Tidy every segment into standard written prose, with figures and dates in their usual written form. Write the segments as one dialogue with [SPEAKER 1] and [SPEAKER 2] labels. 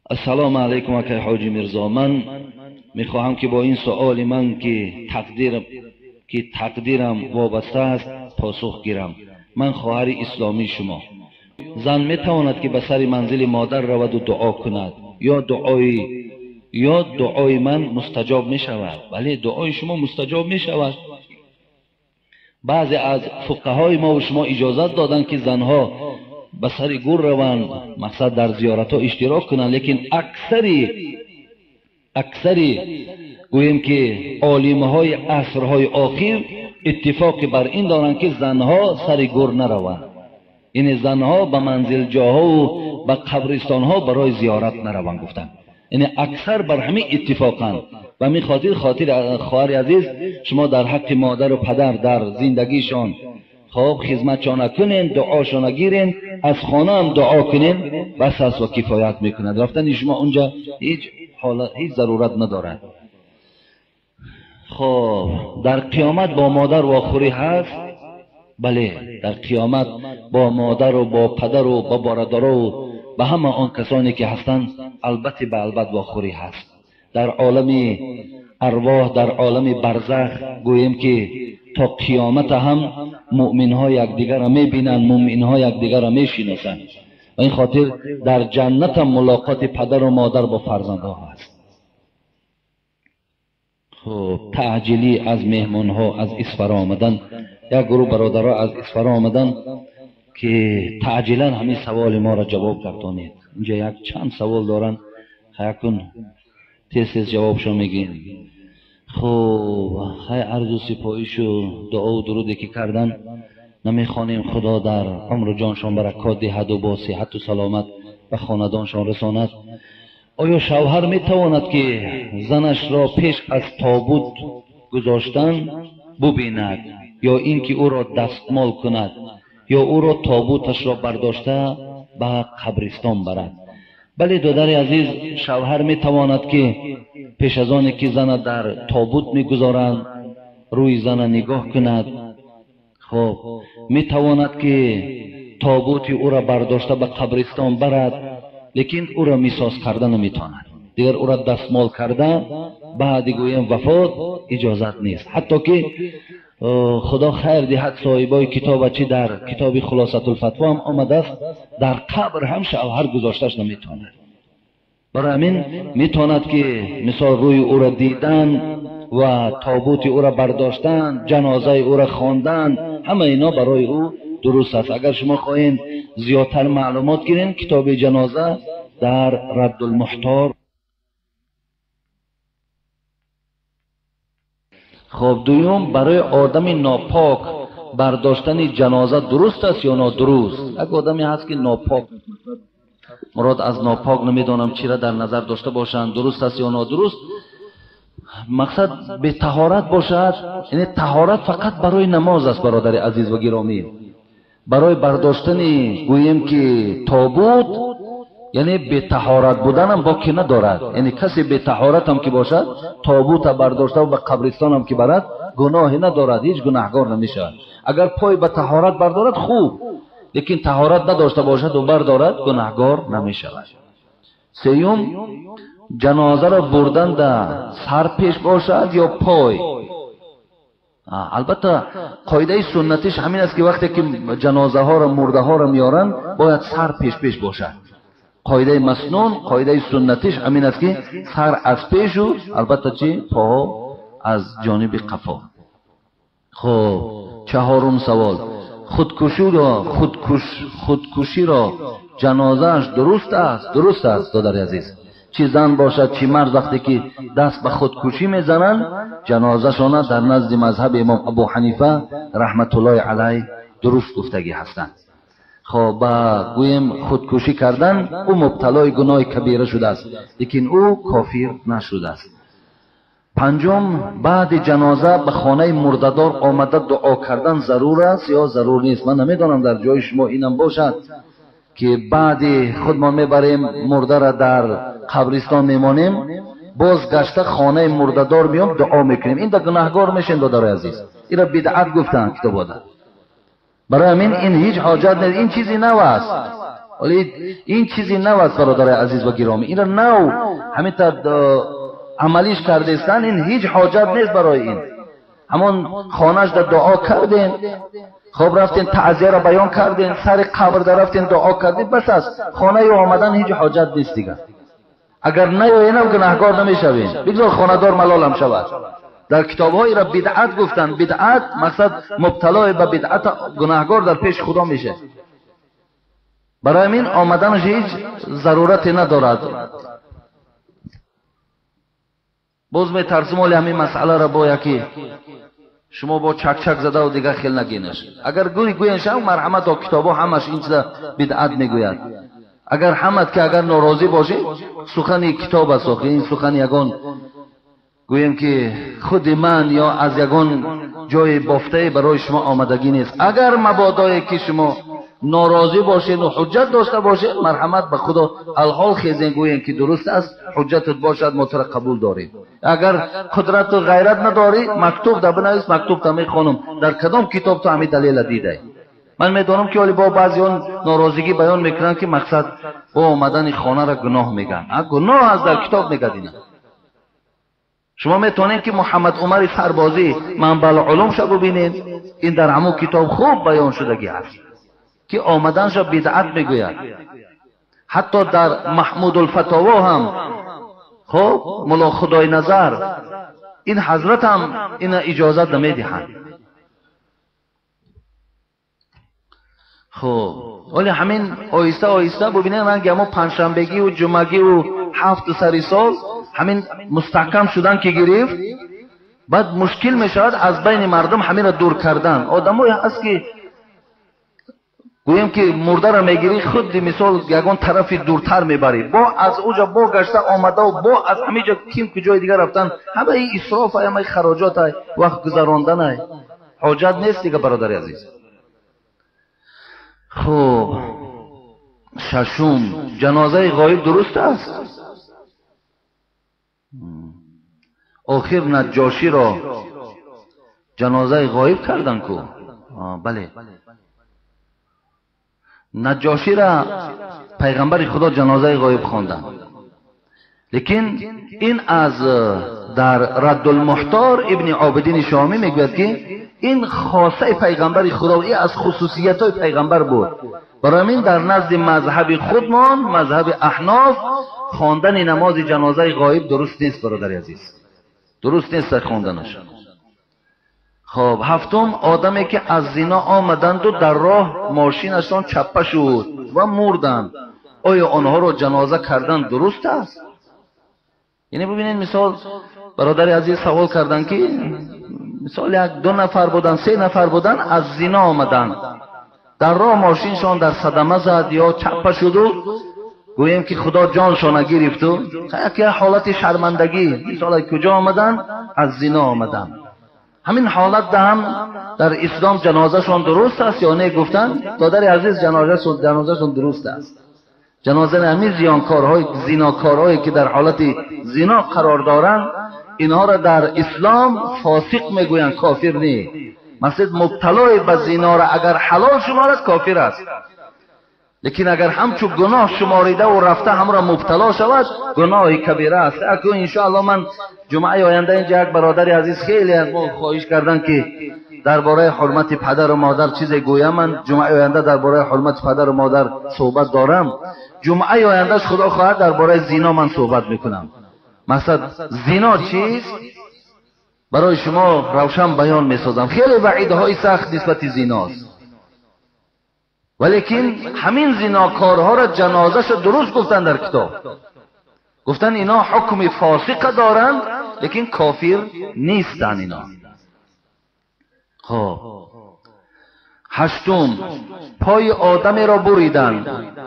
[SPEAKER 1] Ассалому алайкум акай Ҳоҷи Мирзо, ман мехоҳам ки бо ин суоли ман ки тақдирам вобаста аст посух гирам. Ман хоҳари исломии шумо. Зан метавонад ки ба сари манзили модар раваду дуо кунад ё дуои ман мустаҷоб мешавад? Бале, дуои шумо мустаҷоб мешавад. Баъзе аз фуқаҳои мо ва шумо иҷозат доданд ки занҳо ба сари гур раванд, мақсад дар зиёратҳо иштирок кунанд, лекин аксари гӯем ки олимҳои асрҳои охир иттифоқи бар ин доранд ки занҳо сари гур нараванд. Яъне занҳо ба манзилҷоҳову ба қабристонҳо барои зиёрат нараванд гуфтанд. Яъне аксар бар ҳамин иттифоқанд. Ба ҳамин хотир хоҳари азиз, шумо дар ҳаққи модару падар дар зиндагишон хоб хизматшона кунен, дуошона гирен, аз хона ҳам дуо кунен, бас аст ва кифоят мекунад. Рафтани шумо унҷа ҳеҷ ҳолат, ҳеҷ зарурат надорад. Хоб дар қиёмат бо модар вохӯрӣ ҳаст? Бале, дар қиёмат бо модару бо падару бо бародарову ба ҳама он касоне ки ҳастанд албатта ба албат вохӯрӣ ҳаст. Дар олами арвоҳ, дар олами барзах гӯем ки то қиёмат ҳам муъминҳо якдигарро мебинанд, муъминҳо якдигарро мешиносанд. Ба ин хотир дар ҷаннат ҳам мулоқоти падару модар бо фарзандҳо ҳаст. Хуб, таъҷилӣ аз меҳмонҳо аз Исфара омадан, як гурӯҳ бародарҳо аз Исфара омадан ки таъҷилан ҳамин саволи моро ҷавоб гардонед. Инҷа як чанд савол доранд, якун тез тез ҷавобшо мегӯем. Хуб, хай арзу сипоишу дуову дуруде ки кардан намехонем, Худо дар умру ҷоншон баракот диҳаду бо сиҳату саломат ба хонадоншон расонад. Оё шавҳар метавонад ки занашро пеш аз тобут гузоштан бубинад ё ин ки ӯро дастмол кунад ё ӯро тобуташро бардошта ба қабристон барад? Бале, додари азиз, шавҳар метавонад ки пеш аз оне ки зана дар тобут мегузоранд рӯи зана нигоҳ кунад. Хоб, метавонад ки тобути ӯро бардошта ба қабристон барад, лекин ӯро мисоз карда наметавонад. Дигар ӯро дастмол карда баъди гӯем вафот иҷозат нест. Ҳатто ки Худо хайр диҳад соҳибои китоба чи дар китоби Хулосатулфатво ҳам омадааст, дар қабр ҳам шавҳар гузошташ наметавонад. Барои ҳамин метавонад ки мисол рӯи ӯро дидан ва тобути ӯро бардоштан, ҷанозаи ӯро хондан, ҳама ино барои ӯ дуруст аст. Агар шумо хоҳед зиёдтар маълумот гирен, китоби ҷаноза дар Раддулмуҳтор. Хоб, дуюм, барои одами нопок бардоштани ҷаноза дуруст аст ё нодуруст? Як одаме ҳаст ки нопок, мурод аз нопок намедонам чира дар назар дошта бошанд, дуруст аст ё нодуруст. Мақсад бетаҳорат бошад, яъне таҳорат фақат барои намоз аст, бародари азиз ва гиромӣ. Барои бардоштани гӯем ки тобут, яъне бетаҳорат буданам боки надорад. Яъне касе бетаҳоратам ки бошад, тобута бардошта ба қабристонам ки барад, гуноҳе надорад, ҳеҷ гунаҳгор намешавад. Агар пой ба таҳорат бардорад хуб, лекин таҳорат надошта бошад ва бардорад гунаҳгор намешавад. Сеюм, ҷанозаро бурдан да сар пеш бошад ё пой? Албатта қоидаи суннатиш ҳамин аст ки вақте ки ҷанозаҳоро, мурдаҳоро меоранд, бояд сар пеш пеш бошад. Қоидаи маснун, қоидаи суннатиш ҳамин аст ки сар аз пешу албатта чи поҳо аз ҷониби қафо. Хуб, чаҳорум савол, худкуширо ҷанозааш дуруст аст? Дуруст аст, додари азиз. Чи зан бошад, чи мард, вақте ки даст ба худкушӣ мезананд, ҷанозашона дар назди мазҳаби имом Абу Ҳанифа раҳматуллоҳи алайҳ дуруст гуфтагӣ ҳастанд. Хоб, ба гӯем худкушӣ кардан ӯ мубталои гуноҳи кабира шудааст, лекин ӯ кофир нашудааст. Панҷум, баъди ҷаноза ба хонаи мурдадор омада дуо кардан зарур аст ё зарур нест? Ман намедонам дар ҷои шумо инам бошад ки баъди худмон мебарем мурдара дар қабристон мемонем, боз гашта хонаи мурдадор меом дуо мекунем. Ин да гунаҳгор мешем, додарои азиз. Инро бидъат гуфтанд китобода. Барои ҳамин ин ҳеҷ ҳоҷат нест, ин чизи нав аст. Вале ин чизи нав аст, бародари азиз ва гиромӣ. Инро нав ҳамин тавр амалиш кардестан, ин ҳеҷ ҳоҷат нест барои ин. Ҳамон хонаш дар дуо кардем, хоб рафтем, таъзияро баён кардем, сари қабр дар рафтем, дуо кардем, бас аст. Хонаи омадан ҳеҷ ҳоҷат нест дигар. Агар наёенам гунаҳкор намешавем. Бигзор хонадор малолам шавад. Дар китобҳоеро бидъат гуфтанд. Бидъат мақсад мубталое ба бидъат гунаҳкор дар пеши Худо мешавад. Барои ҳамин омаданаш ҳеҷ зарурате надорад. Боз метарсим оли ҳамин масъаларо бо яке шумо бо чак-чак задаву дигар хел нагинаш. Агар гӯен шав, марҳамат, то китобҳо ҳамаш ин чиза бидъат мегӯяд. Агар ҳамат ки агар норозӣ бошед, сухани китоб аст, охи ин сухани ягон гӯем ки худи ман ё аз ягон ҷои бофтае барои шумо омадагӣ нест. Агар мабодое ки шумо норозӣ бошед ва ҳуҷҷат дошта бошед, марҳамат ба Худо алҳол хезен, гӯем ки дуруст аст, ҳуҷҷатат бошад, мо туро қабул дорем. Агар қудрату ғайрат надорӣ, мактуб да бинавис, мактуб та мехонам. Дар кадом китоб ту ҳамин далела дидай? Ман медонам ки оли бо баъзеон норозигӣ баён мекунанд, ки мақсад бо омадани хонаро гуноҳ мегӯянд. Гуноҳ аст, дар китоб мегӯяд ина. Шумо метавонед ки Муҳаммад Умари Сарбозӣ Манбаъул-улумша бубинед, ин дар ҳамон китоб хуб баён шудагӣ аст ки омаданша бидъат мегӯяд. Ҳатто дар Маҳмудулфатово ҳам хуб Мулло Худойназар ин ҳазрат ҳам ина иҷозат намедиҳанд. Хуб, вале ҳамин оҳиста оҳиста бубинед, ранги ҳамон панҷшанбегиву ҷумъагиву ҳафту сари сол ҳамин мустаҳкам шудан ки гирифт, баъд мушкил мешавад аз байни мардум ҳаминро дур кардан. Одамое ҳаст ки гӯем ки мурдаро мегирӣ, худи мисол ягон тарафи дуртар мебарӣ, бо аз уҷа бо гашта омадаву бо аз ҳамиҷа ким куҷои дигар рафтан, ҳамаи исроф ай, ҳамаи хароҷот ай, вақт гузарондан ай, ҳоҷат нест дига, бародари азиз. Хуб, шашум, ҷанозаи ғоиб дуруст аст? Охир Наҷоширо ҷанозаи ғоиб кардан ку? Бале, Наҷоширо пайғамбари Худо ҷанозаи ғоиб хонданд. Лекин ин аз дар Раддулмуҳтор ибни Обидини Шомӣ мегӯяд ки ин хосаи пайғамбари Худо, ин аз хусусиятҳои пайғамбар буд. Барои ҳамин дар назди мазҳаби худмон, мазҳаби аҳноф, хондани намози ҷанозаи ғоиб дуруст нест, бародари азиз, дуруст нест хонданаш. Хоб, ҳафтум, одаме ки аз зино омаданду дар роҳ мошинашон чаппа шуд ва мурданд, оё онҳоро ҷаноза кардан дуруст аст? Яъне бубинед, мисол бародари азиз савол карданд ки мисол як ду нафар буданд, се нафар буданд, аз зино омаданд, дар роҳ мошиншон дар садама зад ё чаппа шуду гӯем ки Худо ҷоншона гирифту як ҳолати шармандагӣ, мисол куҷо омаданд? Аз зино омаданд. Ҳамин ҳолат ҳам дар ислом ҷанозашон дуруст аст ё не? Гуфтанд додари азиз, ҷанозашон дуруст аст. Ҷанозаи ҳамин зиёнкорҳои зинокорҳое ки дар ҳолати зино қарор доранд, инҳоро дар ислом фосиқ мегӯянд, кофир не. Масалан мубталои ба зиноро агар ҳалол шуморад кофир аст, лекин агар ҳамчун гуноҳ шуморидаву рафта ҳамро мубтало шавад, гуноҳи кабира аст. Акун иншоаллоҳ ман ҷумъаи оянда инҷа як бародари азиз хеле аз мо хоҳиш карданд ки дар бораи ҳурмати падару модар чизе гӯям. Ман ҷумъаи оянда дар бораи ҳурмати падару модар суҳбат дорам. Ҷумъаи ояндаш Худо хоҳад дар бораи зино ман суҳбат мекунам. Мақсад зино чист барои шумо равшан баён месозам. Хеле ваъидҳои сахт нисбати зиност, валекин ҳамин зинокорҳоро ҷанозаша дуруст гуфтанд дар китоб. Гуфтанд ино ҳукми фосиқа доранд, лекин кофир нестанд ино. Хоб, ҳаштум, пои одамеро буриданд,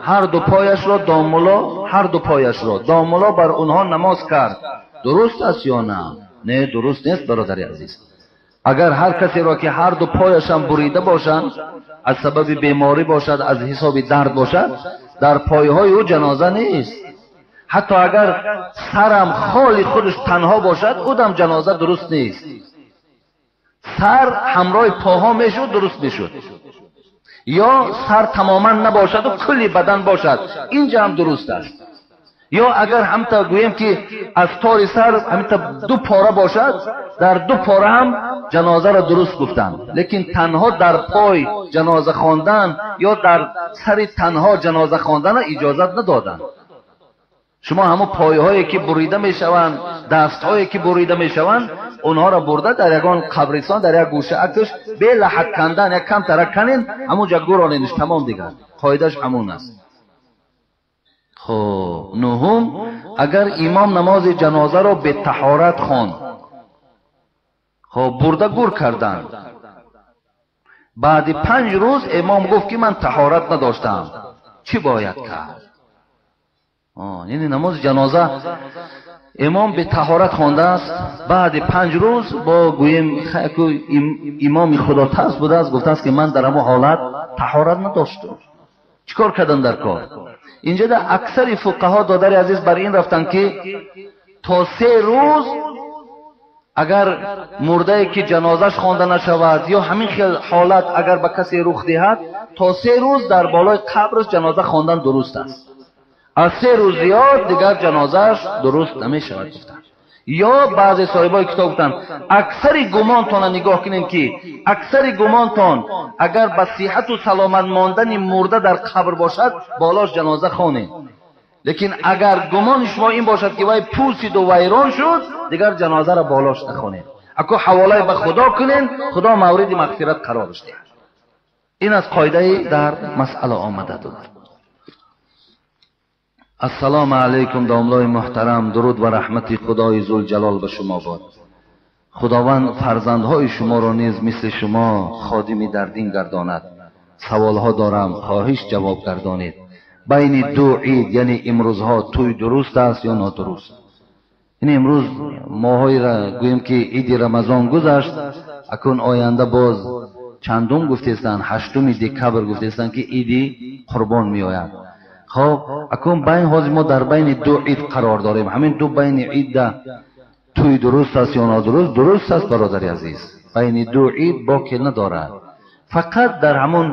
[SPEAKER 1] ҳар ду пояшро домуло, ҳар ду пояшро домуло бар онҳо намоз кард, дуруст аст ё на? Не, дуруст нест, бародари азиз. Агар ҳар касеро ки ҳар ду пояшам бурида бошанд, аз сабаби беморӣ бошад, аз ҳисоби дард бошад, дар пойҳои ӯ ҷаноза нест. Ҳатто агар сарам холи худаш танҳо бошад, ӯдам ҷаноза дуруст нест. Сар ҳамроҳи поҳо мешуд, дуруст мешуд. Ё сар тамоман набошаду кулли бадан бошад, инҷа ҳам дуруст аст. Ё агар ҳамта гӯем ки аз тори сар ҳамта ду пора бошад, дар ду пора ҳам ҷанозаро дуруст гуфтанд. Лекин танҳо дар пой ҷаноза хондан ё дар сари танҳо ҷаноза хонданро иҷозат надоданд. Шумо ҳамон пойҳое ки бурида мешаванд, дастҳое ки бурида мешаванд, онҳоро бурда дар ягон қабристон дар як гӯша акш бе лаҳат кандан як камтара канен, ҳамонҷа гуроненш, тамом дигар. Қоидааш ҳамон аст. Хуб, нуҳум, агар имом намози ҷанозаро бетаҳорат хонд, хуб, бурда гур карданд, баъди 5 рӯз имом гуфт ки ман таҳорат надоштам, чӣ бояд кард? Яъне намози ҷаноза имом бетаҳорат хондааст, баъди 5 рӯз бо гӯем имоми худотарс будааст, гуфтааст ки ман дар ҳамон ҳолат таҳорат надоштам. Чӣ кор кардан дар кор? Инҷа дар аксари фуқаҳо, додари азиз, бар ин рафтанд ки то 3 рӯз агар мурдае ки ҷанозаш хонда нашавад ё ҳамин хел ҳолат агар ба касе рух диҳад, то 3 рӯз дар болои қабраш ҷаноза хондан дуруст аст. Аз 3 рӯз зиёд дигар ҷанозааш дуруст намешавад гуфтанд. Ё баъзе соҳибои китоб гуфтанд аксари гумонтонро нигоҳ кунем ки аксари гумонтон агар ба сиҳату саломат мондани мурда дар қабр бошад, болош ҷаноза хонем. Лекин агар гумони шумо ин бошад ки вай пӯсиду вайрон шуд, дигар ҷанозаро болош нахонем. Аку ҳаволаи ба Худо кунем, Худо мавриди мағфират қарораш диҳад. Ин аз қоидаи дар масъала омада буд. Ассалому алайкум, домлои муҳтарам, дуруд ва раҳмати Худои Зулҷалол ба шумо бод. Худованд фарзандҳои шуморо низ мисли шумо ходими дар дин гардонад. Саволҳо дорам, хоҳиш ҷавоб гардонед. Байни ду ид, яъне имрӯзҳо, тӯй дуруст аст ё нодуруст? Ин имрӯз моҳоеро гӯем ки иди Рамазон гузашт, акун оянда боз чандум гуфтестанд, 8 декабр гуфтестанд ки иди Қурбон меояд. Хоб, акун байн ҳозир мо дар байни ду ид қарор дорем. Ҳамин ду байни идда тӯй дуруст аст ё нодуруст? Дуруст аст, бародари азиз. Байни ду ид боке надорад. Фақат дар ҳамон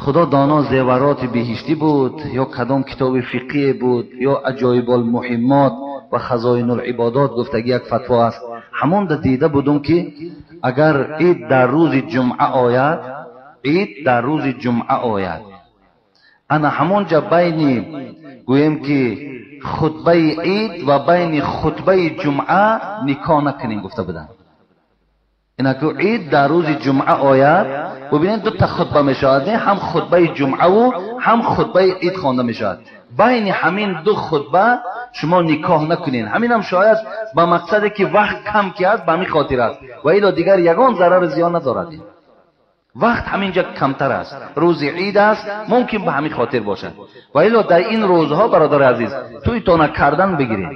[SPEAKER 1] худо доно зевароти биҳиштӣ буд ё кадом китоби фиқҳие буд ё аҷоибулмуҳиммот ва хазоинулибодот гуфтаги як фатво аст. Ҳамонда дида будум ки агар ид дар рӯзи ҷумъа ояд, ид дар рӯзи ҷумъа ояд, ана ҳамонҷа байни гӯем ки хутбаи ид ва байни хутбаи ҷумъа никоҳ накунем гуфта буданд. Инаку ид дар рӯзи ҷумъа ояд, бубинед дута хутба мешавад, ҳам хутбаи ҷумъаву ҳам хутбаи ид хонда мешавад. Байни ҳамин ду хутба шумо никоҳ накунед. Ҳаминам шояд ба мақсаде ки вақт кам ки аст, ба ҳамин хотир аст, ва ило дигар ягон зарару зиён надорад. Вақт ҳаминҷа камтар аст, рӯзи ид аст, мумкин ба ҳамин хотир бошад. Ва ило дар ин рӯзҳо, бародари азиз, тӯйтона кардан бигиред.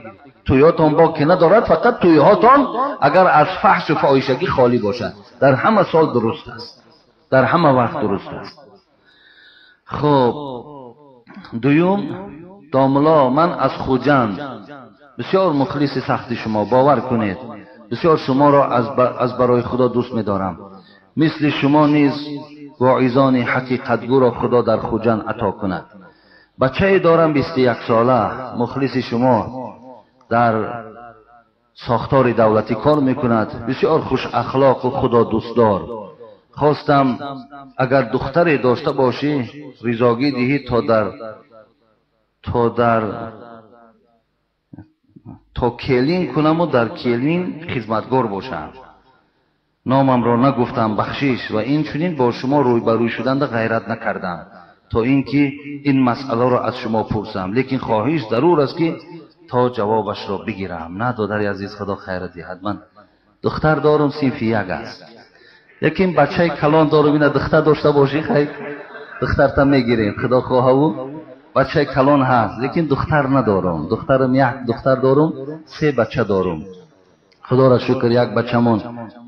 [SPEAKER 1] Тӯйҳотон боке надорад, фақат тӯйҳотон агар аз фаҳшу фоҳишагӣ холӣ бошад. Дар ҳама сол дуруст аст, дар ҳама вақт дуруст аст. Хуб, дуюм, домло, ман аз Хуҷанд, бисёр мухлиси сахти шумо, бовар кунед, бисёр шуморо аз барои Худо дӯст медорам. Мисли шумо низ воизони ҳақиқатгӯро Худо дар Хуҷанд ато кунад. Бачае дорам 21 сола, мухлиси шумо, дар сохтори давлатӣ кор мекунад, бисёр хушахлоқу худодӯстдор. Хостам агар духтаре дошта бошӣ, ризогӣ диҳӣ то келин кунаму дар келин хизматгор бошам. Номамро нагуфтам, бахшиш, ва инчунин бо шумо рӯйбарӯй шуданда ғайрат накардам то ин ки ин масъаларо аз шумо пурсам, лекин хоҳиш зарур аст ки то ҷавобашро бигирам. На, додари азиз, Худо хайр диҳад. Ман духтар дорум, синфи 1 аст, лекин бачаи калон дорум. Ина духтар дошта бошӣ, хайр, духтарта мегирем, Худо хоҳаву. Бачаи калон ҳаст, лекин духтар надорум. Духтарам як духтар дорум, 3 бача дорум. Худоро шукр, як бачамон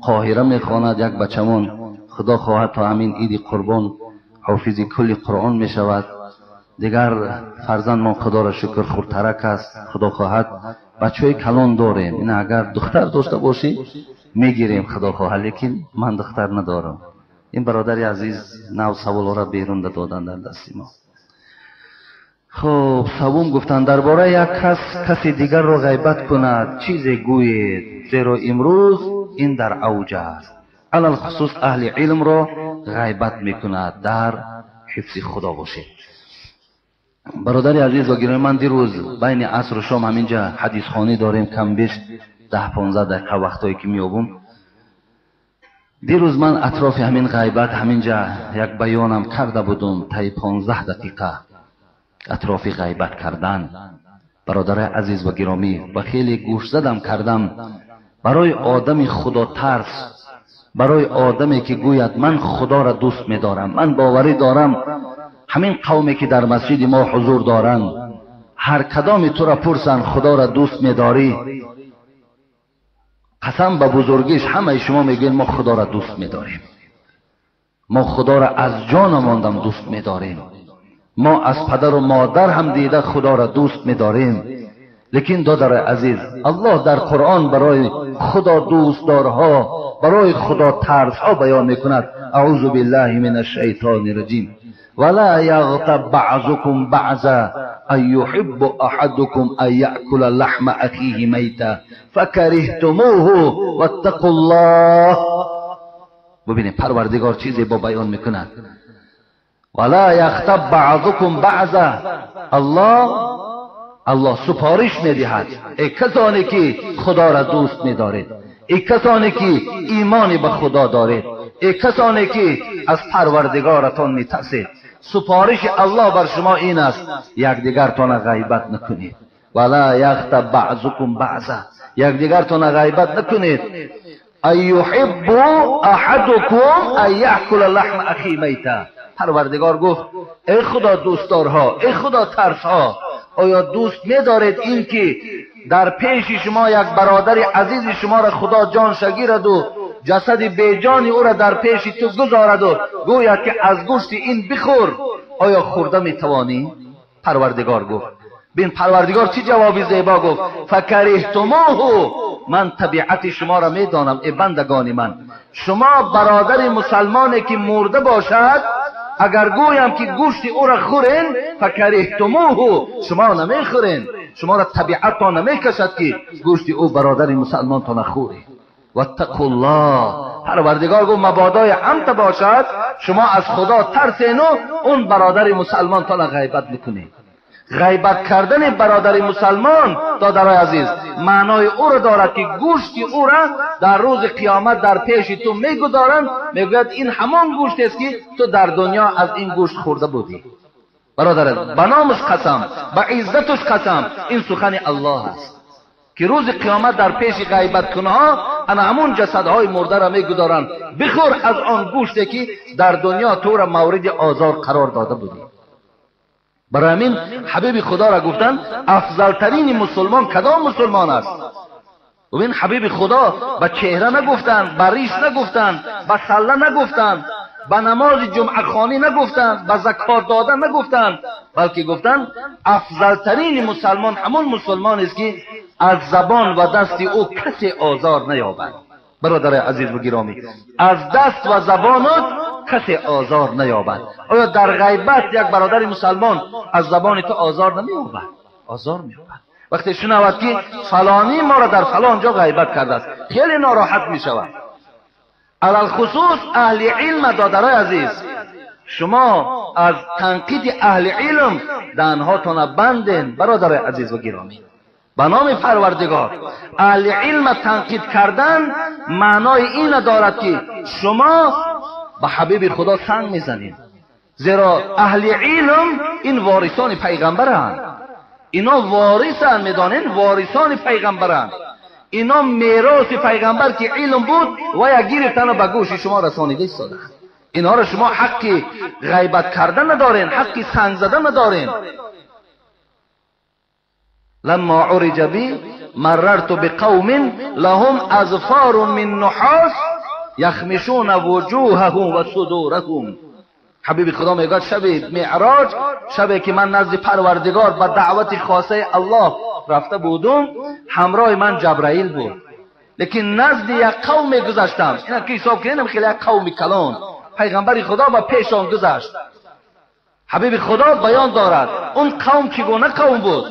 [SPEAKER 1] Қоҳира мехонад, як бачамон Худо хоҳад то ҳамин иди Қурбон ҳофизи кулли Қуръон мешавад. Дигар фарзандмон Худоро шукр хурдтарак аст, Худо хоҳад бачаҳои калон дорем. Ина агар духтар дошта бошӣ мегирем, Худо хоҳад, лекин ман духтар надорам. Ин бародари азиз нав саволҳоро берун доданд дар дасти мо. Хуб, савум гуфтанд дар бораи як кас каси дигарро ғайбат кунад чизе гӯед, зеро имрӯз ин дар авҷ аст. Алалхусус аҳли илмро ғайбат мекунад. Дар ҳифзи Худо бошед. Бародари азиз ва гиромӣ, ман дирӯз байни асру шом ҳаминҷа ҳадисхонӣ дорем, кам беш 10-15 дақиқа вақтҳое ки меёбум. Дирӯз ман атрофи ҳамин ғайбат ҳаминҷа як баёнам карда будум таи 15 дақиқа атрофи ғайбат кардан. Бародари азиз ва гиромӣ, ва хеле гӯшзадам кардам барои одами худотарс, барои одаме ки гӯяд ман Худоро дӯст медорам, ман боварӣ дорам ҳамин қавме ки дар масҷиди мо ҳузур доранд, ҳар кадоми тура пурсанд Худоро дӯст медорӣ, қасам ба бузургиш ҳамаи шумо мегӯед мо Худоро дӯст медорем, мо Худоро аз ҷонамондам дӯст медорем, мо аз падару модар ҳам дида Худоро дӯст медорем. Лекин додари азиз, Аллоҳ дар Қуръон барои Худо дӯстдорҳо, барои Худо тарсҳо баён мекунад. Аъузу биллаҳи минаш шайтони раҷим. ولا يغتب بعضكم بعضا أن يحب أحدكم أن يأكل لحم أخيه ميتا فكرهتموه واتقوا الله. ببینید پروردگار چیزی با بیان میکند. ولا یغتب بعضکم بعضا. الله سپارش میدهد ای کسانی که خدا را دوست میدارید، ای کسانی که ایمان به خدا دارید، ای کسانی که از پروردگارتان میترسید، سپارش الله بر شما این است یکدیگرتان غیبت نکنید. ولا یغتب بعضکم بعضا، یکدیگرتان غیبت نکنید. ان یحب احدکم ان یأکل لحم اخیه میتا. پروردگار گفت ای خدا دوستدارها، ای خدا ترسها، آیا دوست می‌دارید این که در پیش شما یک برادر عزیز شما را خدا جان شگیرد و جسد بیجان او را در پیش تو گذارد و گوید که از گوشت این بخور، آیا خورده میتوانی؟ پروردگار گفت. بین پروردگار چی جوابی زیبا گفت؟ فکرهتموه. من طبیعت شما را میدانم ای بندگان من، شما برادر مسلمانی که مرده باشد اگر گویم که گوشت او را خورین فکرهتموه، شما نمیخورین، شما را طبیعتتان نمیکشد که گوشت او برادر مسلمانتان خورید. واتقوا الله. پروردگار گفت مبادای عمد باشد شما از خدا ترسین و اون برادر مسلمانتان غیبت میکنید. غیبت کردن برادر مسلمان دادرای عزیز معنای او را دارد که گوشت او را در روز قیامت در پیش تو میگذارند، میگوید این همان گوشت است که تو در دنیا از این گوشت خورده بودی. برادر به نامش قسم، به عزتش قسم، این سخن الله است که روز قیامت در پیش غیبت کنها انا همون جسدهای مرده را میگذارند، بخور از آن گوشتی که در دنیا تو را مورد آزار قرار داده بودی. برای همین حبیب خدا را گفتن افضلترین مسلمان کدام مسلمان است؟ ببین حبیب خدا به چهره نگفتن، به ریش نگفتن، به سله نگفتن، به نماز جمعه خوانی نگفتن، به زکات دادن نگفتن، بلکه گفتن افضلترین مسلمان همون مسلمان است که از زبان و دست او کسی آزار نیابد. برادر عزیز و گرامی، از دست و زبانت کسی آزار نیابد. آیا در غیبت یک برادر مسلمان از زبان تو آزار نمییابد؟ آزار مییابد. وقتی شنود که فلانی ما را در فلان جا غیبت کرده است، خیلی ناراحت میشود. علی‌الخصوص اهل علم. دادرای عزیز، شما از تنقید اهل علم دهنهاتان بندین. برادر عزیز و گرامی، به نام پروردگار اهل علم تنقید کردن معنای این دارد که شما به حبیب خدا سنگ میزنید، زیرا اهل علم این وارثان پیغمبرند، اینا وارثند، میدانین وارثان پیغمبرند، اینا میراث پیغمبر که علم بود و یک گرفتن و به گوش شما رسانیده ایستادند. اینها را شما حق غیبت کردن ندارین، حق سنگ زدن ندارین. لما عرج بی مررت بقوم لهم اظفار من نحاس یخمشون وجوههم و صدورهم. حبیب خدا میگه شب معراج، شبی که من نزد پروردگار به دعوت خاصه الله رفته بودم، همراه من جبرائیل بود، لیکن نزد یک قوم گذشتم. اینا که حساب کنیم خیلی یک قوم کلان، پیغمبر خدا به پیشان گذشت. حبیب خدا بیان دارد اون قوم چگونه قوم بود؟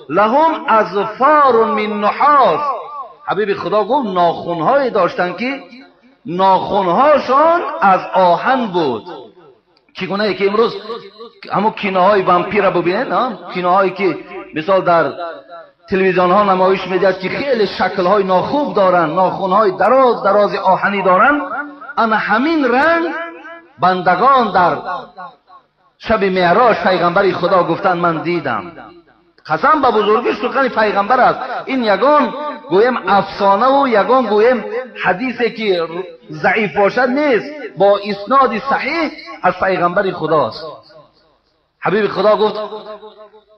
[SPEAKER 1] لهم اظفار من نحاس. حبیب خدا گفت ناخن‌هایی داشتند که ناخن‌هاشان از آهن بود. چگونه ای که امروز همون کینه‌های وامپیر را ببینید، کینه‌هایی که مثال در تلویزیون ها نمایش میدهد که خیلی شکل های ناخوب دارند، ناخن‌های دراز دراز آهنی دارند. اما همین رنگ بندگان در شب معراج پیغمبر خدا گفتند من دیدم. قسم به بزرگی سخن پیغمبر است. این یگان گویم افسانه و یگان گویم حدیثی که ضعیف باشد نیست، با اسناد صحیح از پیغمبر خداست. حبیب خدا گفت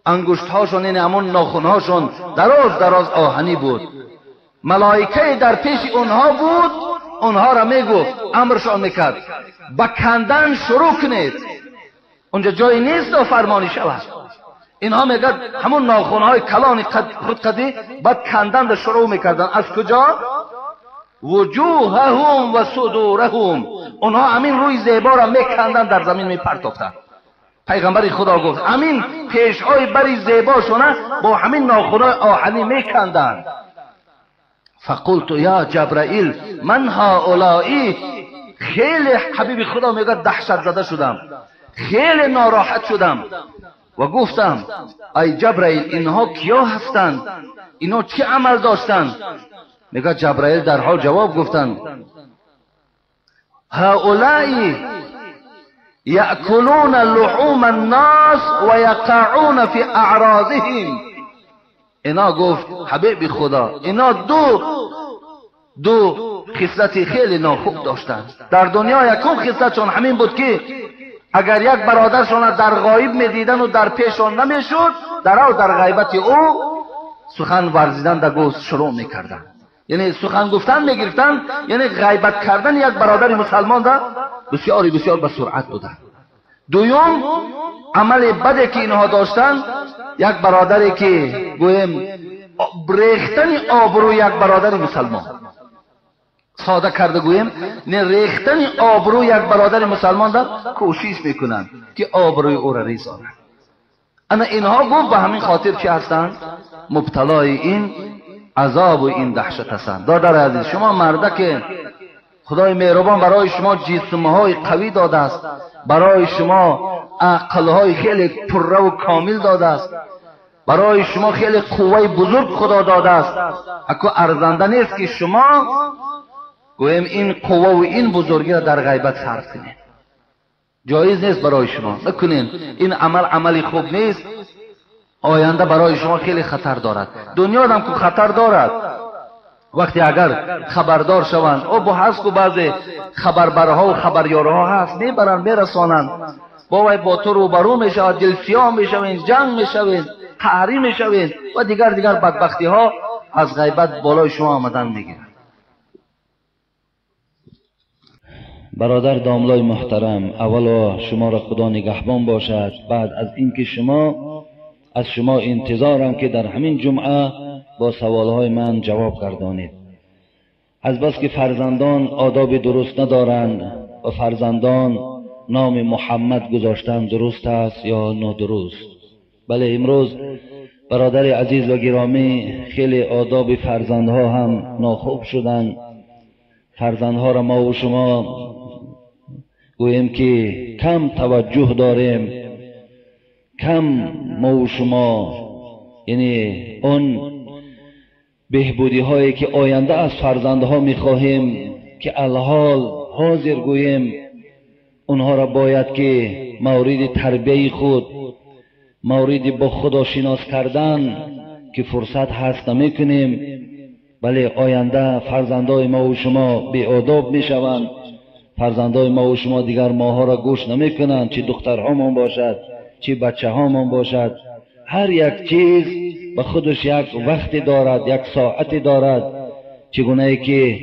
[SPEAKER 1] انگشت‌هاشون، یعنی همون ناخن‌هاشون دراز دراز آهنی بود. ملائکه در پیش اونها بود، اونها را میگفت، امرشان میکرد به کندن شروع کنید. اونجا جایی نیست و فرمانی شود. اینها میگد همون ناخن‌های کلان خود قدی بعد کندن را شروع میکردن. از کجا؟ وجوههم و صدورهم. اونها همین روی زیبا را میکندن، در زمین میپرتافتن. پیغمبر خدا گفت همین پیشهای بری زیباشونه با همین ناخن‌های آهنی میکندن. فقلت یا جبرائیل من هؤلاء. خیلی حبیب خدا میگه دهشت زده شدم، خیلی ناراحت شدم و گفتم ای جبرائیل اینها کیا هستند؟ اینا چه عمل داشتند؟ میگه جبرائیل در حال جواب گفتند هؤلاء یأکلون لحوم الناس و یقعون فی اعراضهم. اینا گفت حبیب خدا اینا دو خصلت خیلی ناخوب داشتند در دنیا. یکم خصلتشون همین بود که اگر یک برادرشان در غایب میدیدن و در پیشان نمیشد، در غیبت او سخن ورزیدن در گوش شروع میکردن، یعنی سخن گفتن میگرفتن، یعنی غیبت کردن یک برادر مسلمان در بسیاری بسیار به سرعت بودن. دوم عمل بدی که اینها داشتن، یک برادری که گویم ریختن آبروی یک برادر مسلمان، ساده کرده گویم نه، ریختن آبروی یک برادر مسلمان در کوشش میکنند که آبروی او را ریزانند. اما اینها گفت به همین خاطر چی هستند؟ مبتلای این عذاب و این دهشت هستند. دادر عزیز، شما مرده که خدای مهربان برای شما جسمهای قوی داده است، برای شما عقلهای خیلی پره و کامل داده است، برای شما خیلی قوه بزرگ خدا داده است، اکو ارزنده نیست که شما گویم این قوه و این بزرگی را در غیبت صرف کنید. جایز نیست برای شما، نکنین. این عمل عملی خوب نیست، آینده برای شما خیلی خطر دارد. دنیا هم که خطر دارد. وقتی اگر خبردار شوند، او با هست که بعضی خبربرها و خبریارها هست، میبرند میرسانند، با وی با تو روبرو میشود، دلسیاه میشوین، جنگ میشوین، قهری میشوین و دیگر دیگر بدبختی ها از غیبت بالای شما آمدن میگیرند.
[SPEAKER 2] برادر داملای محترم، اولا شما را خدا نگهبان باشد. بعد از اینکه شما از شما انتظارم که در همین جمعه با سوالهای من جواب گردانید. از بس که فرزندان آداب درست ندارند و فرزندان نام محمد گذاشتن درست است یا نادرست؟ بله، امروز برادر عزیز و گرامی خیلی آداب فرزندها هم ناخوب شدند. فرزندها را ما و شما گوییم که کم توجه داریم، کم ما و شما یعنی اون بهبودی هایی که آینده از فرزندها میخواهیم که الحال حاضر گوییم اونها را باید که مورد تربیه خود، مورد با خدا شناس کردن که فرصت هست نمیکنیم. ولی آینده فرزندهای ما و شما بی آداب میشوند، فرزندهای ما و شما دیگر ماها را گوش نمیکنند، چه دخترهامان باشد چه بچه هامان باشد. هر یک چیز به خودش یک وقتی دارد، یک ساعتی دارد. چگونه ای که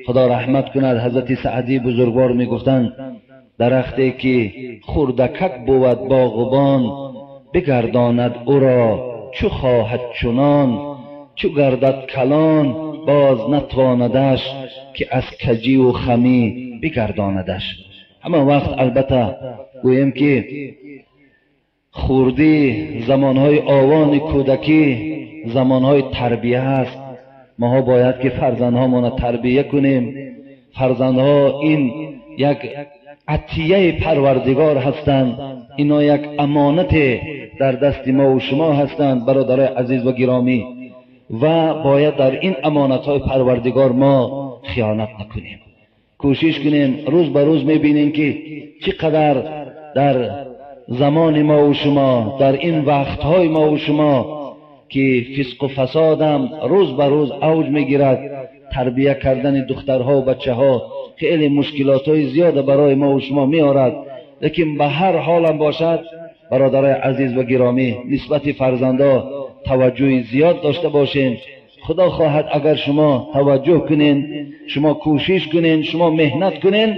[SPEAKER 2] خدا رحمت کند حضرت سعدی بزرگوار میگفتند درختی که خردکک بود باغبان، بگرداند او را چو خواهد چنان، چو گردد کلان باز نتواندش، که از کجی و خمی بگرداندش.
[SPEAKER 1] Ҳама вақт албатта гӯем ки хурдӣ, замонҳои овони кӯдакӣ замонҳои тарбия ҳаст. Моҳо бояд ки фарзандҳомонро тарбия кунем. Фарзандҳо ин як атияи Парвардигор ҳастанд, ино як амонате дар дасти мо ва шумо ҳастанд, бародарои азиз ва гиромӣ, ва бояд дар ин амонатҳои Парвардигор мо хиёнат накунем. Кӯшиш кунем. Рӯз ба рӯз мебинем ки чӣ қадар дар замони мо ва шумо, дар ин вақтҳои мо ва шумо ки фисқу фасодам рӯз ба рӯз авҷ мегирад, тарбия кардани духтарҳо ва бачаҳо хеле мушкилотҳои зиёда барои мо ва шумо меорад. Лекин ба ҳар ҳолам бошад, бародарои азиз ва гиромӣ, нисбати фарзандо таваҷҷӯҳи зиёд дошта бошем. Худо хоҳад агар шумо таваҷҷӯҳ кунен, шумо кӯшиш кунен, шумо меҳнат кунен,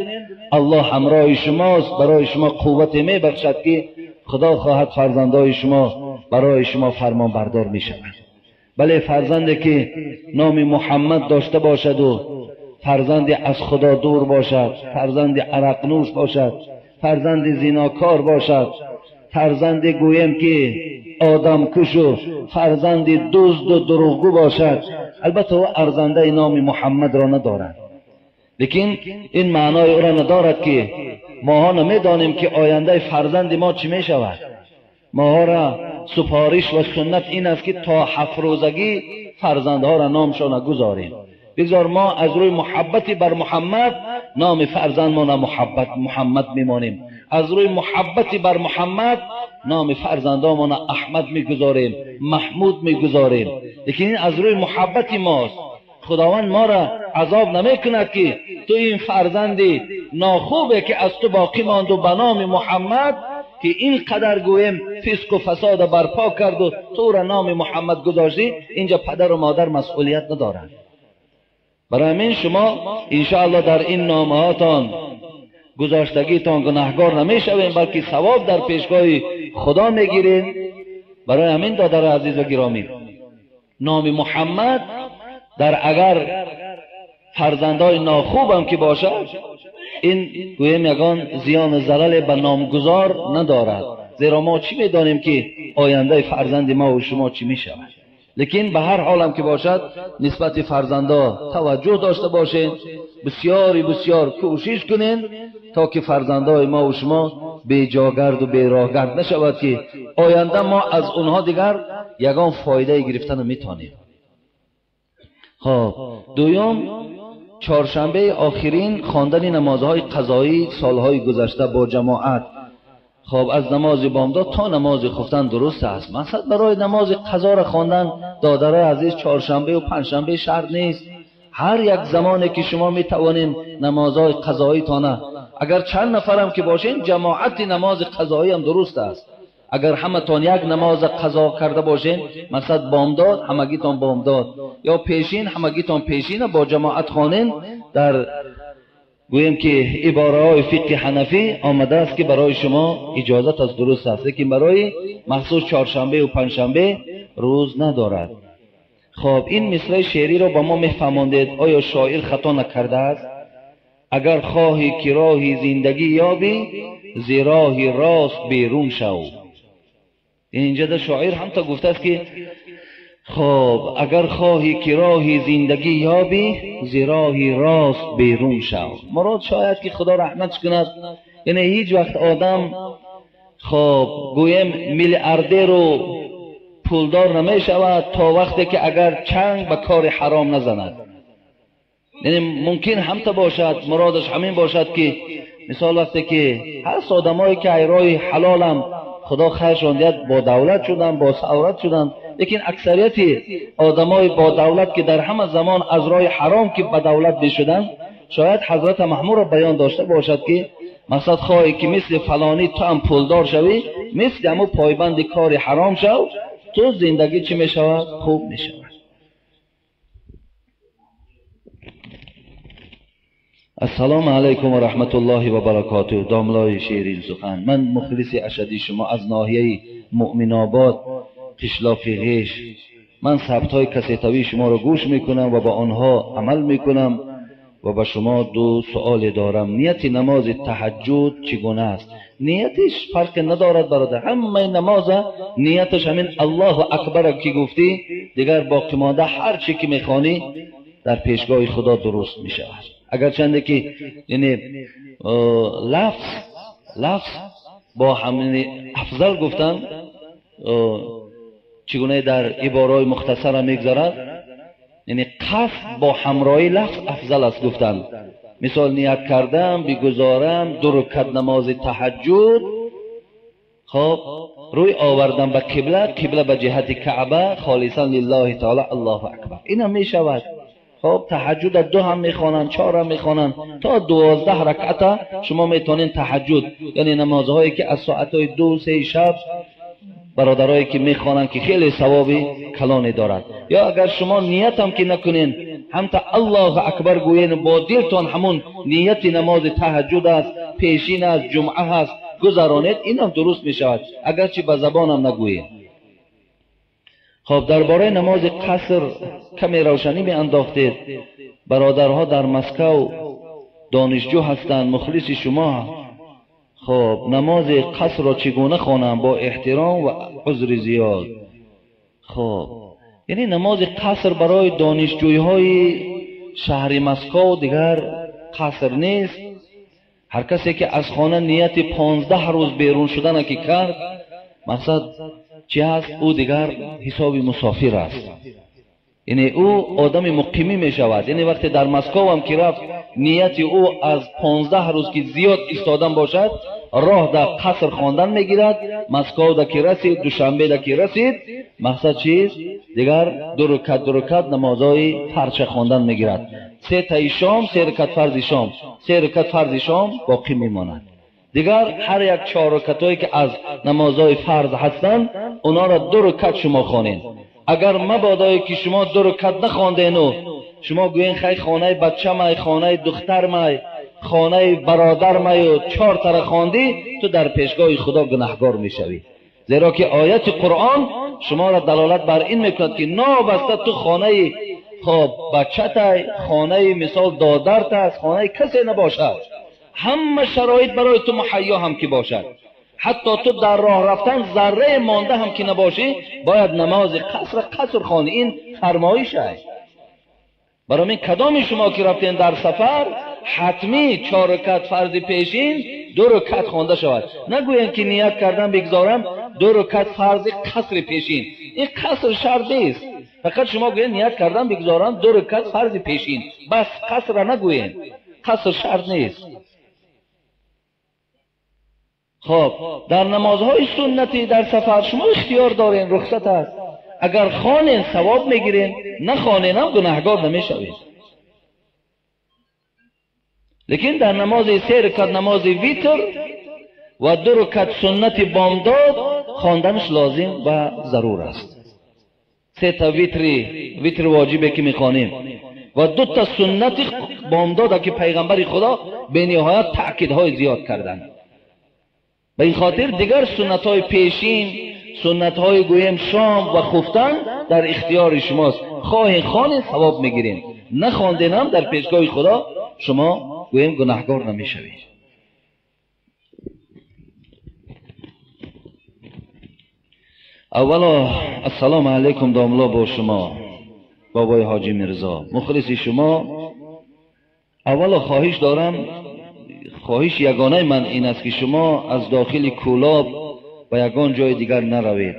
[SPEAKER 1] Аллоҳ ҳамроҳи шумост, барои шумо қуввате мебахшад ки Худо хоҳад фарзандои шумо барои шумо фармонбардор мешаванд. Бале, фарзанде ки номи Муҳаммад дошта бошаду фарзанди аз Худо дур бошад, фарзанди арақнӯш бошад, фарзанди зинокор бошад, фарзанди гӯем ки одамкушу фарзанди дузду дурӯғгӯ бошад, албатта ӯ арзандаи номи Муҳаммадро надорад. Лекин ин маънои ӯро надорад ки моҳо намедонем ки ояндаи фарзанди мо чӣ мешавад. Моҳоро супориш ва суннат ин аст ки то 7 рӯзагӣ фарзандҳоро номшона гузорем. Бигзор мо аз рӯи муҳаббати бар Муҳаммад номи фарзандмона Муҳаммад мемонем, аз рӯи муҳаббати бар Муҳаммад номи фарзандомона Аҳмад мегузорем, Маҳмуд мегузорем. Лекин ин аз рӯи муҳаббати мост. Худованд моро азоб намекунад ки ту ин фарзанди нохубе ки аз ту боқӣ монду ба номи Муҳаммад ки ин қадар гӯем фисқу фасода барпо карду туро номи Муҳаммад гузоштӣ, инҷа падару модар масъулият надоранд. Барои ҳамин шумо иншоаллоҳ дар ин номаҳотон гузоштагитон гунаҳгор намешавем, балки савоб дар пешгоҳи Худо мегирем. Барои ҳамин додари азиз ва гиромӣ, номи Муҳаммад дар агар фарзандои нохубам ки бошад, ин гӯем ягон зиёну залале ба номгузор надорад, зеро мо чӣ медонем ки ояндаи фарзанди мо ва шумо чӣ мешавад. Лекин ба ҳар ҳолам ки бошад, нисбати фарзандо таваҷҷӯҳ дошта бошед, бисёри бисёр кӯшиш кунед то ки фарзандои мо ва шумо беҷогарду бероҳгард нашавад ки оянда мо аз онҳо дигар ягон фоидае гирифта наметавонем. Хоб, дуюм, чоршанбеи охирин хондани намозҳои қазоӣ солҳои гузашта бо ҷамоат. Хоб, аз намози бомдод то намози хуфтан дуруст аст. Мақсад барои намози қазоро хондан, додарои азиз, чоршанбе ва панҷшанбе шарт нест. Ҳар як замоне ки шумо метавонед намозҳои қазоитона, агар чанд нафарам ки бошед, ҷамоати намози қазоӣ ҳам дуруст аст. Агар ҳаматон як намоз қазо карда бошед, масалан бомдод, ҳамагитон бомдод, ё пешин, ҳамагитон пешина бо ҷамоат хонен. Дар гӯем ки ибораҳои фиқҳи ҳанафӣ омадааст ки барои шумо иҷозат аст, дуруст аст, лекин барои махсус чоршанбе ва панҷшанбе рӯз надорад. Хоб, ин мисраи шеъриро ба мо мефаҳмондед, оё шоир хато накардааст? Агар хоҳӣ ки роҳи зиндагӣ ёбӣ, зи роҳи рост берун шав. Инҷа да шоир ҳам то гуфтааст ки хоб, агар хоҳӣ ки роҳи зиндагӣ ёбӣ, зи роҳи рост берун шав. Мурод шояд ки Худо раҳматш кунад, яъне ҳеҷ вақт одам хоб гӯем миллиардеру пулдор намешавад то вақте ки агар чанг ба кори ҳаром назанад. Яъне мумкин ҳам то бошад, муродаш ҳамин бошад ки мисол вақте ки ҳаст одамое ки ай роҳи ҳалолам Худо хайршон диҳад бо давлат шуданд, бо саврат шуданд, лекин аксарияти одамои бо давлат ки дар ҳама замон аз роҳи ҳаром ки ба давлат мешуданд, шояд ҳазрат маҳмудро баён дошта бошад ки мақсад хоҳӣ ки мисли фалонӣ ту ҳам пулдор шавӣ, мисли ҳамун пойбанди кори ҳаром шав, ту зиндагӣ чӣ мешавад? Хуб мешавад. Ассалому алайкум ва раҳматуллоҳи ва баракотуҳ. Домлои ширин сухан, ман мухлиси ашадии шумо аз ноҳияи Муъминобод, қишлоқи Ғеш. Ман сабтҳои кассетавии шуморо гӯш мекунам ва ба онҳо амал мекунам و به شما دو سوال دارم. نیت نماز تهجد چگونه است؟ نیتش فرق ندارد برادر، همه نماز نیتش همین الله اکبر که گفتی، دیگر باقی مانده هر چی که میخوانی در پیشگاه خدا درست میشود. اگر چنده که یعنی لفظ با همین افضل گفتن چگونه در عبارای مختصر میگذرد، یعنی قصد با همراهی لفظ افضل است گفتن. مثال نیت کردم بگذارم دو رکعت نماز تهجد، خب روی آوردم به قبله، قبله به جهت کعبه، خالصا لله تعالی، الله اکبر، اینم میشود. خب تهجد دو هم میخوانند، چهار هم میخوانند، تا 12 رکعت شما میتونین تهجد، یعنی نمازهایی که از ساعتهای 2-3 شب برادرایی که میخوانند که خیلی ثوابی کلانی دارد. یا اگر شما نیت هم که نکنین، هم تا الله اکبر گویین با دلتان همون نیت نماز تهجد است، پیشین است، جمعه است، گذرانید، این هم درست میشود اگرچه به زبانم نگویین. خب درباره نماز قصر کمی روشنی می انداختید. برادرها در مسکو دانشجو هستند، مخلص شما. خب نماز قصر را چگونه خوانم با احترام و عذر زیاد؟ خب یعنی نماز قصر برای دانشجویهای شهر مسکو دیگر قصر نیست. هر کسی که از خانه نیت 15 روز بیرون شدن که کرد، مقصد چی هست؟ او دیگر حساب مسافر است، یعنی او آدم مقیمی می شود. یعنی وقتی در مسکو هم که رفت، نیت او از 15 روز که زیاد ایستادن باشد، راه در قصر خواندن میگیرد. مسکو در که رسید، دوشنبه در که رسید، مقصد چیست؟ دیگر دو رکعت نمازهای فرش خواندن میگیرد. 3 تای شام، 3 رکعت فرض شام، 3 رکعت فرض شام باقی میماند. دیگر هر یک 4 رکعتایی که از نمازهای فرض هستند، اونا را 2 رکعت شما خوانید. اگر مبادایی که شما 2 رکعت نخواندین و شما گویین خی خانه بچه مای، خانه دختر مای، خانه برادر مای و 4 تا خواندی، تو در پیشگاه خدا گناهگار میشوی. زیرا که آیت قرآن شما را دلالت بر این میکند که نابسته تو خانه خب بچه تای، خانه مثال دادرت است، خانه کسی نباشد، همه شرایط برای تو مهیا هم که باشد، حتی تو در راه رفتن ذره مانده هم که نباشی، باید نماز قصر خوانی. این فرمایش است. برای من کدام شما که رفتین در سفر، حتمی 4 رکعت فرض پیشین 2 رکعت خوانده شود. نگویین که نیت کردم بگذارم 2 رکعت فرض قصر پیشین، این قصر شرط نیست. فقط شما گویین نیت کردم بگذارم 2 رکعت فرض پیشین، بس، قصر را نگویین، قصر شرط نیست. خب در نمازهای سنتی در سفر شما اختیار دارین، رخصت است. اگر خوانین ثواب میگیرین، نخوانین هم گناهگار نمیشوین. لیکن در نماز 3 رکعت نماز ویتر و 2 رکعت سنت بامداد خواندنش لازم و ضرور است. 3 تا ویتر واجبه که میخوانیم و 2 تا سنت بامداد که پیغمبر خدا به نهایت تاکیدهای زیاد کردند. به این خاطر دیگر سنت های پیشین، سنت های گویم شام و خفتن در اختیار شماست. خواهین خوانین ثواب میگیرین، نخواندین هم در پیشگاه خدا شما گویم گناهگار نمیشوید. اولا السلام علیکم داملا با شما بابای حاجی میرزا، مخلص شما. اولا خواهش دارم، خواهش یگانه من این است که شما از داخل کولاب و یگان جای دیگر نروید.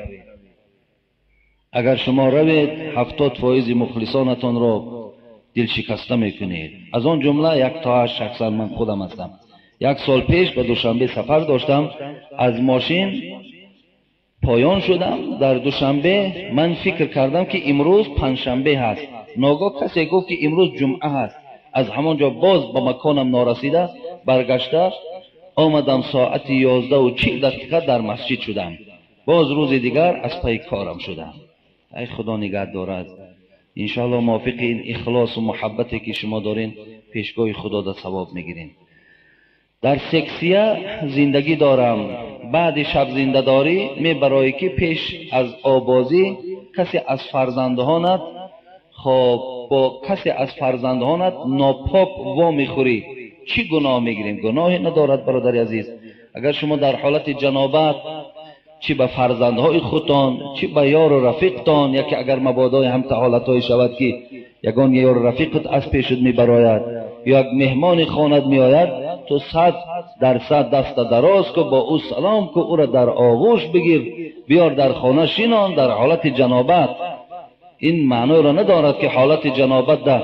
[SPEAKER 1] اگر شما روید 70% مخلصانتان را دل شکسته میکنید. از آن جمله 1 تا 8 شخصا من خودم هستم. 1 سال پیش به دوشنبه سفر داشتم، از ماشین پایان شدم در دوشنبه. من فکر کردم که امروز پنجشنبه هست، ناگاه کسی گفت که امروز جمعه هست. از همانجا باز به مکانم نارسیده برگشته آمدم ساعت 11:40 در مسجد شدم. باز روز دیگر از پای کارم شدم. ای خدا نگه دارد. انشاءالله موافق این اخلاص و محبتی که شما دارین پیشگاه خدا در ثواب میگیرین. در سکسیه زندگی دارم، بعد شب زنده داری می برای که پیش از آبازی کسی از فرزندهانت خب бо касе аз фарзандонат нопок во мехӯрӣ, чӣ гуноҳ мегирем? Гуноҳе надорад, бародари азиз. Агар шумо дар ҳолати ҷанобат чӣ ба фарзандҳои худтон, чӣ ба ёру рафиқтон, яке агар мабодои ҳамта ҳолатҳое шавад ки ягон ёру рафиқат аз пешат мебарояд ё як меҳмони хонат меояд, ту 100% даста дароз ку, бо ӯ салом ку, ӯро дар оғӯш бигир, биёр дар хона шинон дар ҳолати ҷанобат. Ин маъноро надорад ки ҳолати ҷанобат дар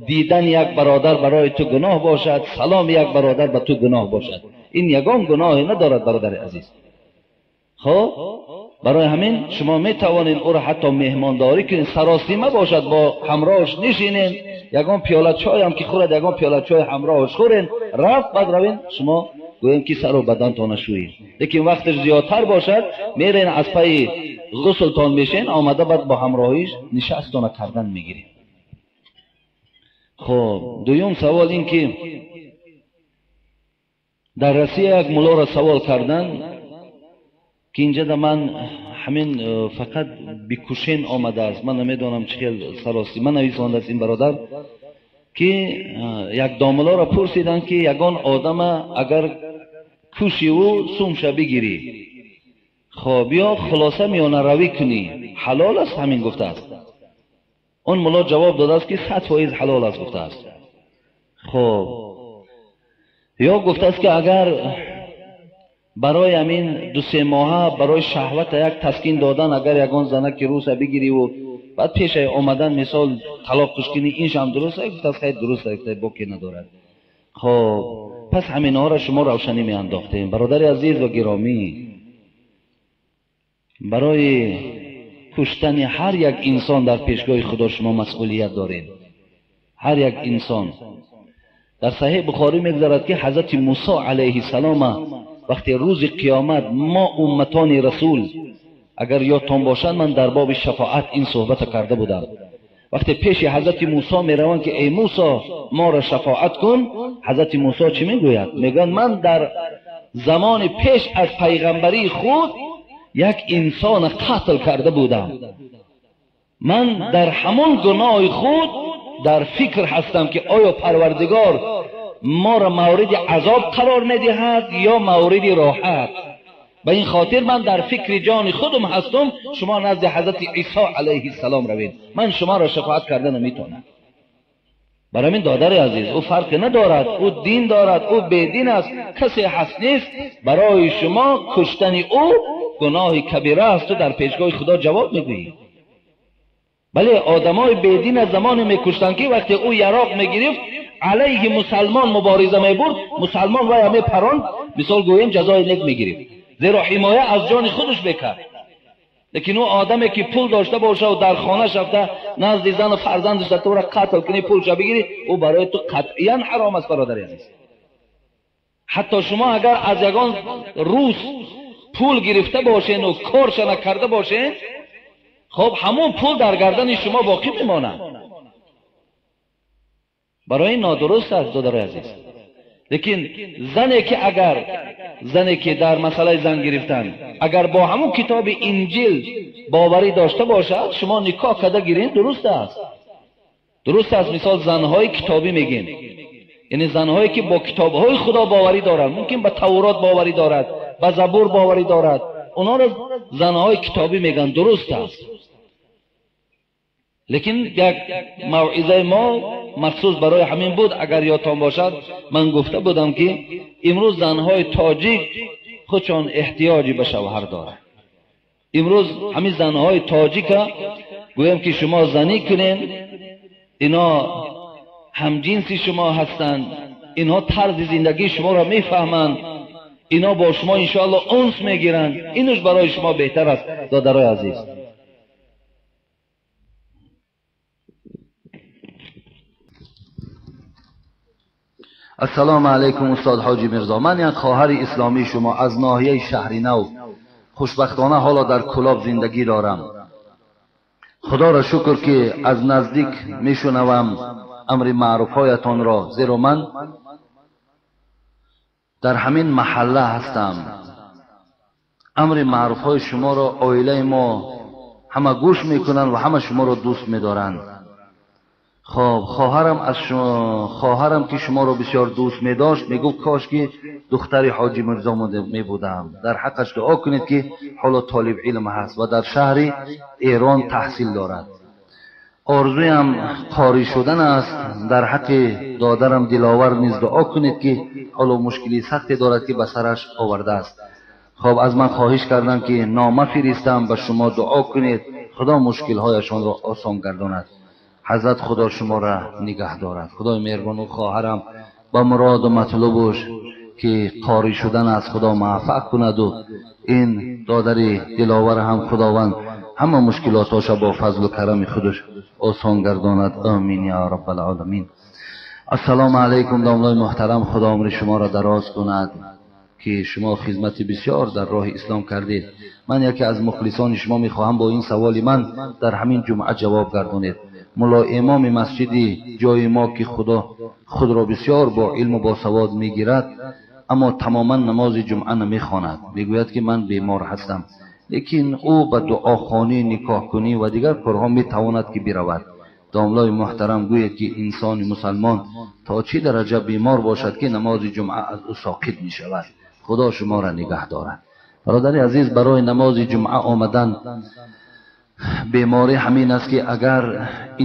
[SPEAKER 1] дидан як бародар барои ту гуноҳ бошад, салом як бародар ба ту гуноҳ бошад. Ин ягон гуноҳе надорад, бародари азиз. Хоб, барои ҳамин шумо метавонед ӯро ҳатто меҳмондорӣ кунед, саросима бошад, бо ҳамроҳаш нишинед, ягон пиёла чойам ки хӯрад, ягон пиёла чой ҳамроҳаш хӯред, рафт, баъд равед шумо гӯем ки сару бадантона шӯед. Лекин вақташ зиёдтар бошад, мерен аз пайи ғуслтон мешен, омада баъд бо ҳамроҳиш нишастона кардан мегиред. Хоб, дуюм савол ин ки дар Россия як муллоро савол кардан ки инҷа ман ҳамин фақат бикушен омадааст, ман намедонам чӣ хел саросима нависондааст ин бародар, ки як домуллоро пурсиданд ки ягон одама агар куши ӯ сумша бигирӣ, хоб ё хулоса миёнаравӣ кунӣ, ҳалол аст? Ҳамин гуфтааст. Он мулло ҷавоб додааст ки 100% ҳалол аст гуфтааст. Хоб, ё гуфтааст ки агар барои ҳамин 2-3 моҳа барои шаҳвата як таскин додан агар ягон занаки руса бигириву баъд пешаи омадан мисол талоқ кушкунӣ, инш ҳам дуруст аст? Гуфтааст хай дуруст аст, боке надорад. Хоб, пас ҳаминҳоро шумо равшанӣ меандохтем. Бародари азиз ва гиромӣ, барои куштани ҳар як инсон дар пешгоҳи Худо шумо масъулият доред. Ҳар як инсон. Дар Саҳеҳ Бухорӣ мегузарад ки ҳазрати Мусо алайҳиссалом вақте рӯзи қиёмат мо умматони расул, агар ёдтон бошад, ман дар боби шафоат ин суҳбата карда будам, вақте пеши ҳазрати Мусо мераванд ки эй Мусо, моро шафоат кун, ҳазрати Мусо чӣ мегӯяд? Мегӯяд ман дар замони пеш аз пайғамбарии худ як инсона қатл карда будам, ман дар ҳамон гуноҳи худ дар фикр ҳастам ки оё Парвардигор моро мавриди азоб қарор медиҳад ё мавриди роҳат. Ба ин хотир ман дар фикри ҷони худам ҳастам, шумо назди ҳазрати Исо алайҳиссалом равед, ман шуморо шафоат карда наметавонам. Барои ҳамин додари азиз, ӯ фарқе надорад, ӯ дин дорад, ӯ бедин аст, касе ҳаст нест, барои шумо куштани ӯ гуноҳи кабира аст, ту дар пешгоҳи Худо ҷавоб мегӯӣ. Бале, одамои бедин аз замоне мекуштанд ки вақте ӯ яроқ мегирифт алайҳи мусалмон мубориза мебурд, мусалмон вая мепаронд, мисол гӯем ҷазои нек мегирифт, зеро ҳимоя аз ҷони худаш мекард. Лекин ӯ одаме ки пул дошта бошаву дар хонаш рафта назди зану фарзандаш туро қатл кунӣ, пулша бигирӣ, ӯ барои ту қатъиян ҳаром аст, бародари азиз. Ҳатто шумо агар аз ягон рус пул гирифта бошену корша накарда бошен, хоб ҳамон пул дар гардани шумо боқӣ мемонад. Барои ин нодуруст аст, додарои азиз. Лекин зане ки агар зане ки дар масъалаи зан гирифтан агар бо ҳамон китоби Инҷил боварӣ дошта бошад, шумо никоҳ карда гирин, дуруст аст. Дуруст аст. Мисол занҳои китобӣ мегем, яъне занҳое ки бо китобҳои Худо боварӣ доранд, мумкин ба Таврот боварӣ дорад, ба Забур боварӣ дорад, онҳоро занҳои китобӣ мегӯянд, дуруст аст. Лекин як мавъизаи мо махсус барои ҳамин буд, агар ёдтон бошад, ман гуфта будам ки имрӯз занҳои тоҷик худшон эҳтиёҷи ба шавҳар доранд. Имрӯз ҳамин занҳои тоҷика гӯям ки шумо занӣ кунед, ино ҳамҷинси шумо ҳастанд, инҳо тарзи зиндагии шуморо мефаҳманд, ино бо шумо иншоаллоҳ унс мегиранд, инуш барои шумо беҳтар аст, додарои азиз. Ассалому алайкум устод Ҳоҷи Мирзо, ман як хоҳари исломии шумо аз ноҳияи Шаҳри Нав, хушбахтона ҳоло дар Кулоб зиндагӣ дорам. Худоро шукр ки аз наздик мешунавам амри маъруфҳоятонро, зеро ман дар ҳамин маҳалла ҳастам. Амри маъруфҳои шуморо оилаи мо ҳама гӯш мекунанд ва ҳама шуморо дӯст медоранд. Хоб, хоҳарам аз хоҳарам ки шуморо бисёр дӯст медошт, мегуфт кош ки духтари ҳоҷи Мирзо мебудам. Дар ҳаққаш дуо кунед ки ҳоло толиб илм ҳаст ва дар шаҳри Эрон таҳсил дорад. Орзуям қорӣ шудан аст. Дар ҳаққи додарам Диловар низ дуо кунед ки ҳоло мушкили сахте дорад ки ба сараш овардааст. Хоб, аз ман хоҳиш кардам ки нома фиристам, ба шумо дуо кунед, Худо мушкилҳояшонро осон гардонад. Ҳазрат Худо шуморо нигаҳ дорад. Худои меҳрубону хоҳарам ба муроду матлубуш ки қорӣ шудан аст, Худо муваффақ кунаду ин додари Диловар ҳам Худованд ҳама мушкилотоша бо фазлу карами худаш осон гардонад. Амин я раббал оламин. Ассалому алайкум, домлои муҳтарам, Худо умри шуморо дароз кунад ки шумо хизмати бисёр дар роҳи ислом кардед. Ман яке аз мухлисони шумо мехоҳам бо ин саволи ман дар ҳамин ҷумъа ҷавоб гардонед. Мулло имоми масҷиди ҷои мо ки Худо худро бисёр бо илму босавод мегирад, аммо тамоман намози ҷумъа намехонад. Мегӯяд ки ман бемор ҳастам, лекин ӯ ба дуохонӣ, никоҳкунӣ ва дигар корҳо метавонад ки биравад. Домлои муҳтарам, гӯед ки инсони мусалмон то чӣ дараҷа бемор бошад ки намози ҷумъа аз ӯ соқит мешавад? Худо шуморо нигаҳ дорад. Бародари азиз, барои намози ҷумъа омадан беморӣ ҳамин аст ки агар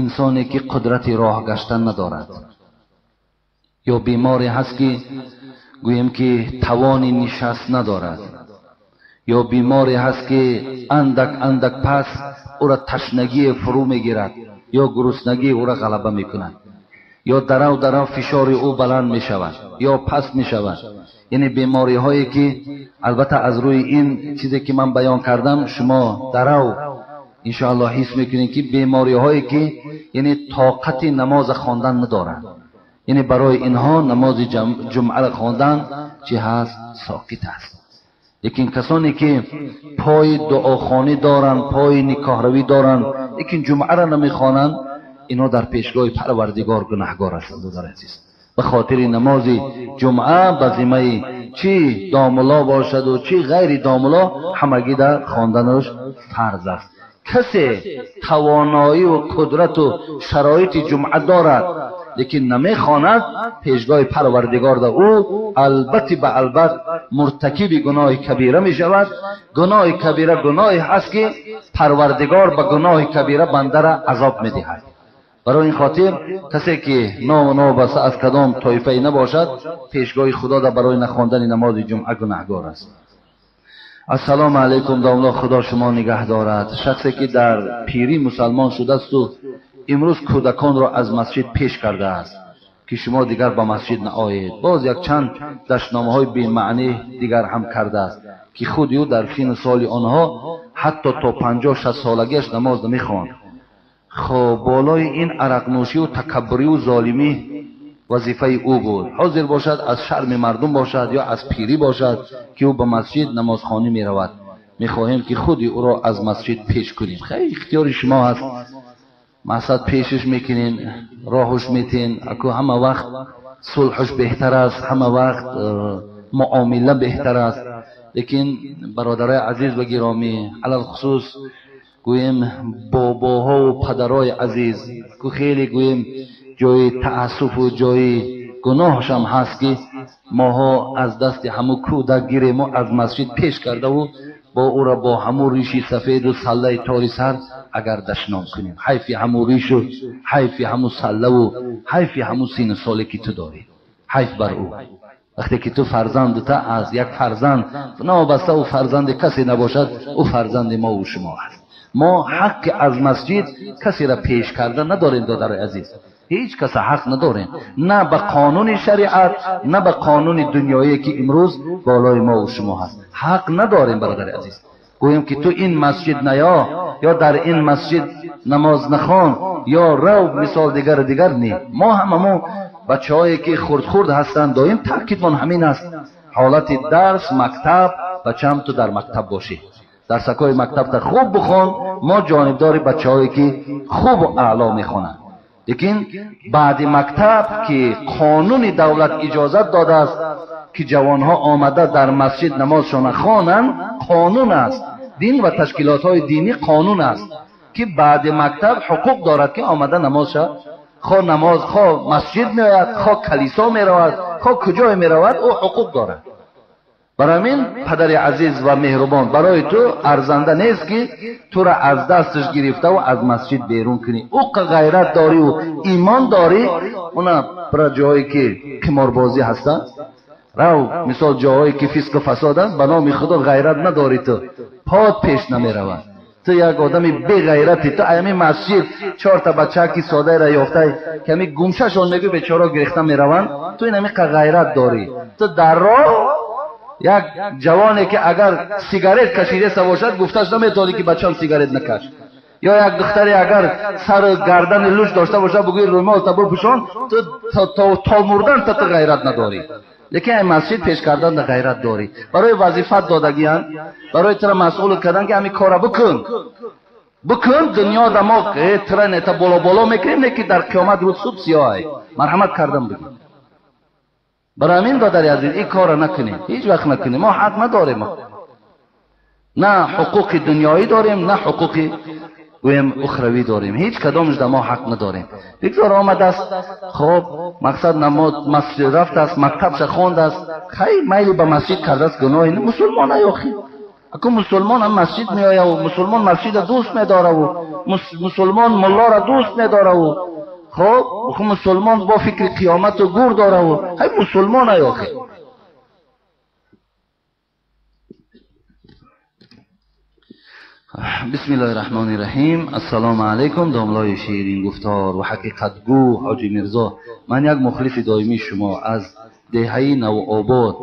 [SPEAKER 1] инсоне ки қудрати роҳ гаштан надорад ё беморе ҳаст ки гӯем ки тавони нишаст надорад ё беморе ҳаст ки андак андак пас ӯра ташнагие фурӯ мегирад ё гуруснагӣ ӯра ғалаба мекунад ё дарав дарав фишори ӯ баланд мешавад ё паст мешавад. Яъне бемориҳое ки албатта аз рӯи ин чизе ки ман баён кардам шумо дарав иншоаллоҳ ҳис мекунед ки бемориҳое ки яъне тоқати намоза хондан надоранд, яъне барои инҳо намози ҷумъаро хондан чӣ ҳаст? Соқит аст. Лекин касоне ки пои дуохонӣ доранд, пои никоҳравӣ доранд, лекин ҷумъаро намехонанд, инҳо дар пешгоҳи Парвардигор гунаҳгор ҳастанд. Додари азиз, ба хотири намози ҷумъа ба зиммаи чӣ домулло бошаду чӣ ғайри домулло ҳамагӣ дар хонданаш фарз аст. Касе тавоноию қудрату шароити ҷумъа дорад, лекин намехонад, пешгоҳи Парвардигор да ӯ албатти ба албат муртакиби гуноҳи кабира мешавад. Гуноҳи кабира гуноҳе ҳаст ки Парвардигор ба гуноҳи кабира бандара азоб медиҳад. Барои ин хотир касе ки нову нобаста аз кадом тоифае набошад, пешгоҳи Худо да барои нахондани намози ҷумъа гунаҳгор аст. Ассалому алайкум, домло, Худо шумо нигаҳ дорад. Шахсе ки дар пирӣ мусалмон шудасту имрӯз кӯдаконро аз масҷид пеш кардааст ки шумо дигар ба масҷид наоед, боз якчанд дашномаҳои бемаънӣ дигар ҳам кардааст ки худи ӯ дар сину соли онҳо ҳатто то 50-60 солагиаш намоз намехонд. Хоб, болои ин арақнӯшию такаббурию золимӣ вазифаи ӯ буд. Ҳозир бошад аз шарми мардум бошад ё аз пирӣ бошад ки ӯ ба масҷид намозхонӣ меравад. Мехоҳем ки худи ӯро аз масҷид пеш кунем. Хеле ихтиёри шумо ҳаст, мақсад пешиш мекунен, роҳуш метен. Аку ҳама вақт сулҳуш беҳтар аст, ҳама вақт муомила беҳтар аст. Лекин бародарои азиз ва гиромӣ, алалхусус гӯем бобоҳову падарои азиз, ку хеле гӯем ҷои таассуфу ҷои гуноҳшам ҳаст ки моҳо аз дасти ҳамун кӯдак гирему аз масҷид пеш кардаву бо ӯра бо ҳамун риши сафеду саллаи тори сар агар дашном кунем. Ҳайфи ҳамун ришу, ҳайфи ҳамун саллаву, ҳайфи ҳамун сину соле ки ту дорӣ, ҳайф бар ӯ. Вақте ки ту фарзандта аз як фарзанд новобаста ӯ фарзанди касе набошад, ӯ фарзанди мову шумо аст. Мо ҳаққи аз масҷид касеро пеш карда надорем, додарои азиз. Ҳеҷ каса ҳақ надорем, на ба қонуни шариат, на ба қонуни дунёие ки имрӯз болои мову шумо ҳаст. Ҳақ надорем, бародари азиз, гӯем ки ту ин масҷид наё ё дар ин масҷид намоз нахон ё рав мисол дигар дигар не. Мо ҳамамо бачаҳое ки хурд-хурд ҳастанд, доим таъкидмон ҳамин аст: ҳолати дарс, мактаб, бачаам ту дар мактаб бошӣ, дарсакҳои мактабта хуб бихон. Мо ҷонибдори бачаҳое ки хубу аъло мехонанд, лекин баъди мактаб ки қонуни давлат иҷозат додааст ки ҷавонҳо омада дар масҷид намозшона хонанд, қонун аст, дин ва ташкилотҳои динӣ қонун аст ки баъди мактаб ҳуқуқ дорад ки омада намозша Хоҳ намоз, хоҳ масҷид меояд, хоҳ калисо меравад, хоҳ куҷое меравад, ӯ ҳуқуқ дорад. Барои ҳамин падари азиз ва меҳрубон, барои ту арзанда нест ки тура аз дасташ гирифтаву аз масҷид берун кунӣ. Ӯ ғайрат дорӣ имон дорӣ, уна бира ҷоҳое ки қиморбозӣ ҳастанд, рав мисол ҷоҳое ки фисқу фасоданд, ба номи Худо ғайрат надорӣ, ту пот пеш намеравад. Ту як одами беғайратӣ. Ту ҳамин масҷид чорта бачаки соддаеро ёфтай, ки ҳамин гумшашон мегӯй, бечора гирехта мераванд. Ту ин ҳамин ғайрат дорӣ. Ту дар роҳ як ҷавоне ки агар сигарет кашидаста бошад, гуфташ наметавонӣ ки бачам сигарет накаш. Ё як духтаре агар сару гардани луч дошта бошад, бугӯи румолта бипӯшон, ту то мурдан та ту ғайрат надорӣ. Лекин ай масҷид пеш кардан ғайрат дорӣ. Барои вазифат додагиянд, барои тура масъул кардан ки ҳамин кора бикун. Бикун, дунё да мо тура нета боло боло мекунем, не ки дар қиёмат рӯз субҳ сиёҳ ай. Марҳамат кардам бигӯ. Барои ҳамин додари азиз, ин корро накунем, ҳеҷ вақт накунем. Мо ҳақ надорем. На ҳуқуқи дунёӣ дорем, на ҳуқуқи гӯем ухравӣ дорем. Ҳеҷ кадомаш да мо ҳақ надорем. Бигзор омадааст, хоб мақсад намоз масҷид рафтааст, мактабша хондааст, хай майли ба масҷид кардааст, гуноҳе не. Мусулмон ай охи. Аку мусулмон ҳам масҷид меояву, мусулмон масҷида дӯст медораву, мусулмон муллоро дӯст медораву, хоб мусулмон бо фикри қиёмату гур дораву, ҳай мусулмон ай охи. بسم الله الرحمن الرحیم. السلام علیکم داملای شیرین گفتار و حقیقت گو حاجی میرزا. من یک مخلص دائمی شما از دهه نوآباد.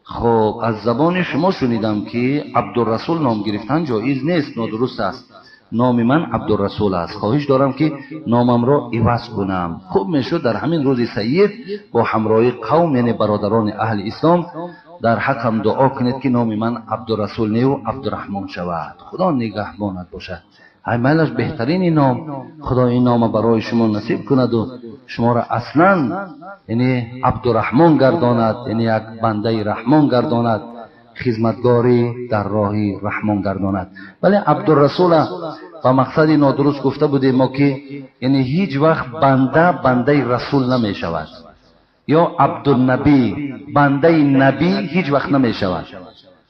[SPEAKER 1] خب از زبان شما شنیدم که عبدالرسول نام گرفتن جایز نیست، نادرست است. نام من عبدالرسول است، خواهش دارم که نامم را عوض کنم. خوب میشد در همین روز سید با همراهی قوم، یعنی برادران اهل اسلام، در حقم دعا کنید که نام من عبدالرسول نه و عبدالرحمن شود. خدا نگهبانت باشد. ای مایلش بهترین نام، خدا این نام برای شما نصیب کند و شما را اصلا یعنی عبدالرحمن گرداند، یعنی یک بنده رحمان گرداند، خدمتگاری در راه رحمان گرداند. ولی عبدالرسول با مقصد نادرست گفته بودیم ما که یعنی هیچ وقت بنده بنده رسول نمی شود، یا عبدالنبی بنده نبی هیچ وقت نمی شود.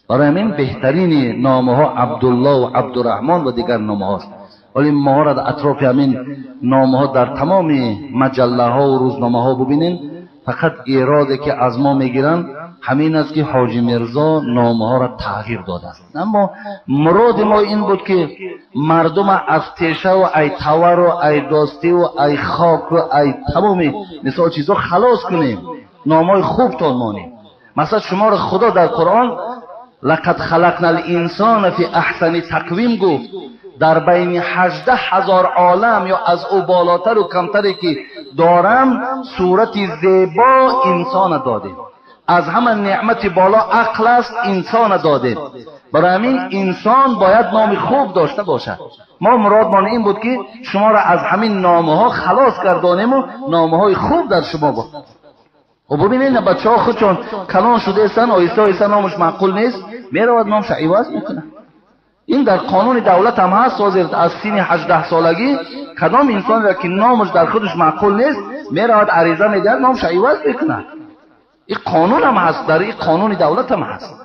[SPEAKER 1] برای همین بهترین نامه ها عبدالله و عبدالرحمن و دیگر نامه هاست. ولی ما را در اطراف همین نامه ها در تمام مجله ها و روزنامه ها ببینین، فقط ایراده که از ما میگیرن همین است که حاجی میرزا نامه ها را تغییر داده است. اما مراد ما این بود که مردم از تیشه و ای تور و ای داستی و ای خاک و ای تمام مثال چیزا خلاص کنیم، نامای خوب تان مانیم. مثلا شما را خدا در قرآن لقد خلقنا الانسان فی احسن تقویم گفت، در بین 18,000 عالم یا از او بالاتر و کمتری که دارم صورت زیبا انسان داده. از همه نعمت بالا عقل است، انسان داده. برای همین انسان باید نام خوب داشته باشد. ما مرادمان این بود که شما را از همین نامه ها خلاص گردانیم و نامه های خوب در شما بود. و ببینید بچه ها خودشون کلان شده هستن، آهسته آهسته نامش معقول نیست، میرود نامش عوض میکنه. این در قانون دولت هم هست. از سن 18 سالگی کدام انسان را که نامش در خودش معقول نیست، میرود عریضه میدهد، نامش عوض میکنه. این قانون هم هست، در این قانون دولت هم هست.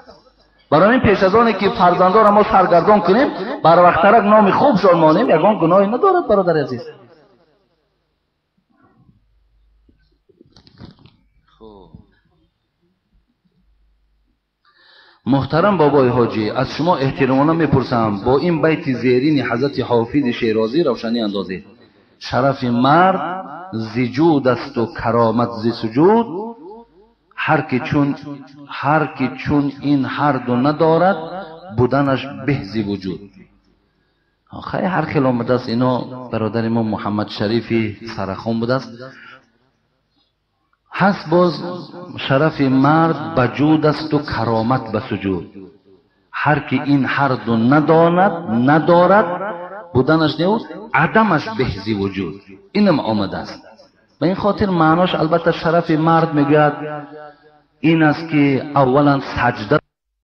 [SPEAKER 1] برای این پیش از آنه که فرزندان را ما سرگردان کنیم، بر وقت نام خوب شان مانیم، یگان گناهی ندارد برادر عزیز. محترم بابای حاجی، از شما احترامانه میپرسم با این بیت زیرین حضرت حافظ شیرازی روشنی اندازید: شرف مرد ز جود است و کرامت ز سجود، هر که چون این هر دو ندارد بودنش به ز وجود. خیلی هر خیلی آمده است. اینا برادر ما محمد شریفی سرخان بوده است. هست باز شرف مرد به جود است و کرامت به سجود، هر که این هر دو ندارد بودنش نه عدمش به ز وجود. اینم آمده است. به این خاطر معناش البته شرف مرد میگوید این است که اولا سجده